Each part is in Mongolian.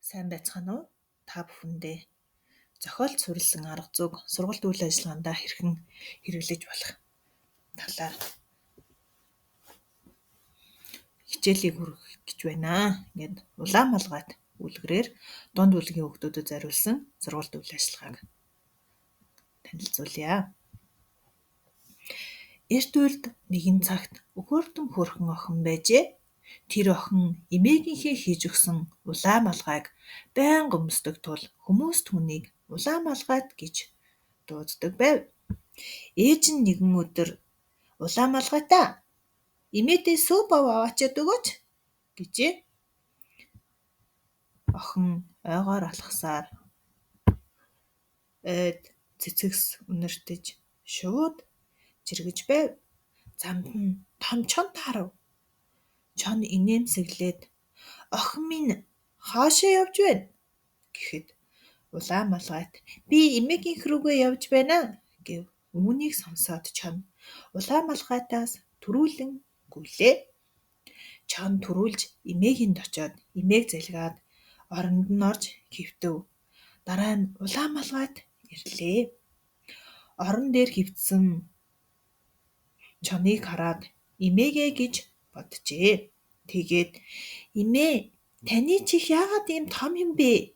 Сайн байцгаана уу? Та бүхэндээ зохиолд суурилсан арга зүйг сургалт үйл ажиллагаандаа хэрхэн хэрэглэж болох талаар хичээлийг хүргэх гэж байна. Ингээд улаан малгайт үлгэрээр дунд бүлгийн хүүхдүүдэд зориулсан сургалт үйл ажиллагааг танилцуулъя. Эрт үед нэгэн цагт өхөртөн хөөрхөн охин байжээ. Тэр охин эмээгийнхээ хийж өгсөн улаан малгайг байнга өмсдөг тул хүмүүс түүнийг улаан малгайт гэж дууддаг байв. Ээж нь нэгэн өдөр "Улаан малгайтаа, эмээдээ сүү бов аваачаад өгөөч" гэжээ. Охин ойгоор алхасаар ойд цэцэгс үнэртэж шууд жиргэж байв. Замд нь том чон таарав. Чон инээмсэглээд "Охин минь хаашаа явж байна?" гэхэд улаан малгайт "Би эмээгийнх рүүгээ явж байна" гэв. Үүнийг сонсоод чон улаан малгайтаас түрүүлэн гүйлээ. Чон түрүүлж эмээгэнд очоод эмээг залгиад оронд нь орж хэвтэв. Дараа нь улаан малгайт ирлээ. Орон дээр хэвтсэн чоныг хараад эмээгээ гэж боджээ. Тэгээд "Эмээ, таны чих яагаад ийм том юм бэ?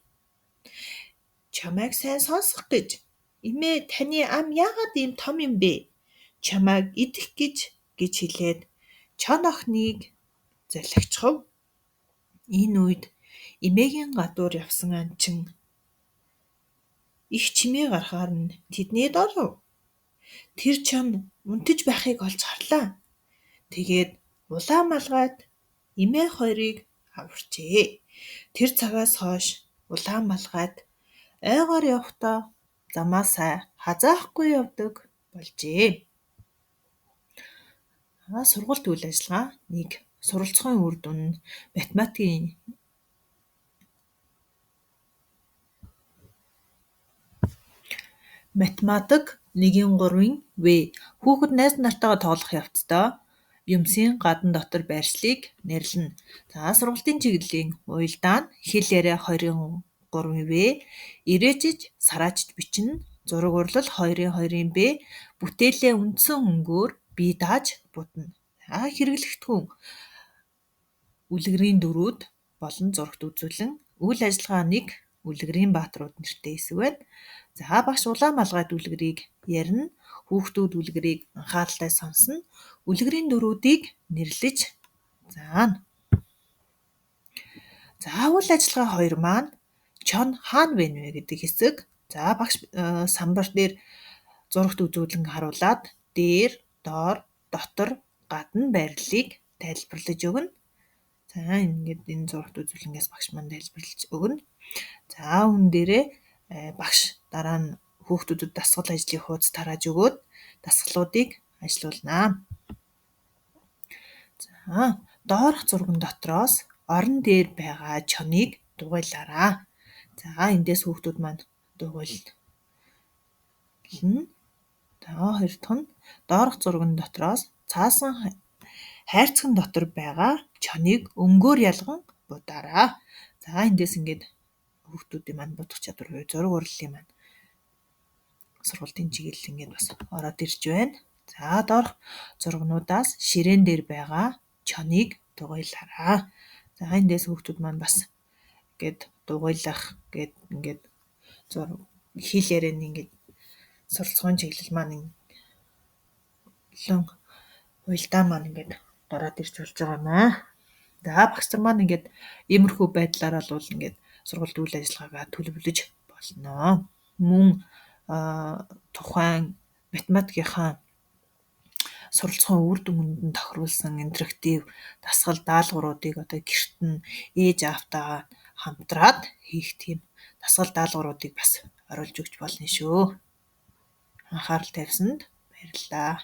Чамайг сайн сонсох гэж. Эмээ, таны ам яагаад ийм том юм бэ? Чамайг идэх гэж" гэж хэлээд чон охиныг залгичихав. Энэ үед эмээгийн гадуур явсан анчин их чимээ гарахаар нь тэднийд оров. Тэр чон унтаж байхыг олж харлаа. Тэгээд улаан малгайт эмээ хоёрыг аварчээ. Тэр цагаас хойш улаан малгайт ойгоор явахдаа замаасаа хазаахгүй явдаг болжээ. Сургалт үйл ажиллагаа 1. Суралцахын үр дүн нь математикийн Математик 1-3-ын В. Хүүхэд найз нартайгаа тоглох явцдаа юмсын гадна дотор байршлыг нэрлэнэ. За, сургалтын чиглэлийн уялдаа нь хэл яриа 2-3-ын В, ирээжиж сараачж бичнэ, зураг урлал 2-2-ын Б, бүтээлээ үндсэн өнгөөр бие дааж будна. За, хэрэглэгдэхүүн үлгэрийн дүрүүд болон зурагт үзүүлэн үйл ажиллагаа 1 үлгэрийн баатрууд нэртэй хэсэг байна. За, багш улаан малгайт үлгэрийг ярина. Хүүхдүүд үлгэрийг анхааралтай сонсно. Үлгэрийн дүрүүдийг нэрлэж заана. За, үйл ажиллагаа 2 маань чон хаана байна вэ гэдэг хэсэг. За, багш самбар дээр зурагт үзүүлэн харуулад дээр, доор, дотор, гадна байрлалыг тайлбарлаж өгнө. За, ингээд энэ зурагт үзүүлэнгээс багш маань тайлбарлаж өгнө. За, үүн дээрээ багш дараа нь хүүхдүүдэд дасгал ажлын хуудас тарааж өгөөд дасгалуудыг ажиллуулнаа. За, доорх зурган дотроос орон дээр байгаа чоныг дугуйлаарай. За, эндээс хүүхдүүд маань дугуйлна. За, хоёр дахь нь доорх зурган дотроос цаасан хайрцаган дотор байгаа чоныг өнгөөр ялган будаарай. За, эндээс ингээд хүүхдүүдийн маань будах чадвар буюу зураг урлалын маань сургалтын чиглэл ингээд бас ороод ирж байна. За, доорх зургнуудаас ширээн дээр байгаа чоныг дугуйлаарай. За, эндээс хүүхдүүд маань бас ингээд дугуйлах гээд ингээд зураг хэл ярианы ингээд суралцахын чиглэл маань олон уялдаа маань ингээд гараад ирж болж байгаа юм аа. За, багш нар маань ингээд иймэрхүү байдлаар бол ингээд сургалт үйл ажиллагаагаа төлөвлөж болно. Мөн тухайн математикийнхаа суралцахын үр дүнгэнд нь тохируулсан интерактив дасгал даалгавруудыг одоо гэрт нь ээж аавтайгаа хамтраад хийх тийм дасгал даалгавруудыг бас оруулж өгч болно шүү. Анхаарал тавьсанд баярлалаа.